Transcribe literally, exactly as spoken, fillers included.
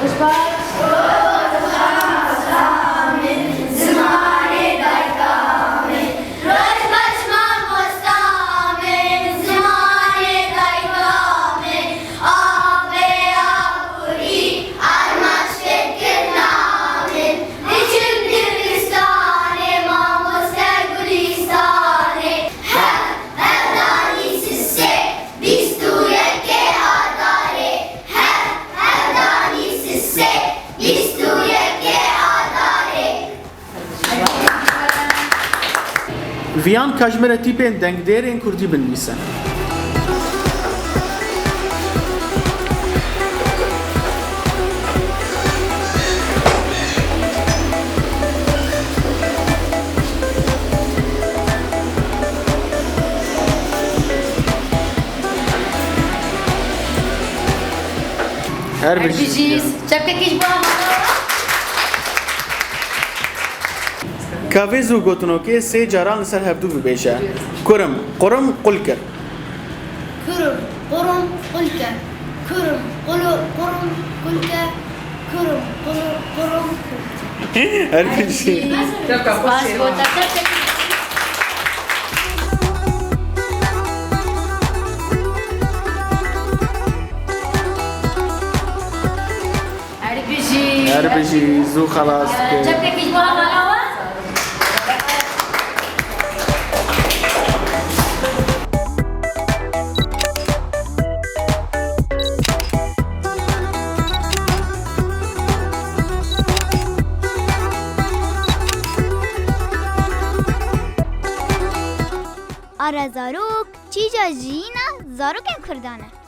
Roj baş. Roj baş mamosta min, zimanê dayka min, avê akurî, armanc fêrkirina min, diçim dibistanê, mamoste Gulîstanê. Hev, hevdanî sisê, bîst û yekê Adarê. Hev, hevdanî sisê, bîst û yekê Adarê. Viyan ka ji me re tîpên dengdêrên kurdî binivîse. Her bijî. Her bijî. Çepkekî ji bo Amara. Ka vê zû gotinokê sê caran li ser hevdû bibêje. Kurim, qurim, qul kir. Kurim, qurim, qul kir. Kurim, qulu, qurim, qul kir. Kurim, qulu, qurim, qul kir. Her bijî. Spas bo te. Her bijî. Her bijî, zû xelas bike. Çepkekî ji bo Amara we. Ara zarok, çîja jiyîna zarokên Kurdan e.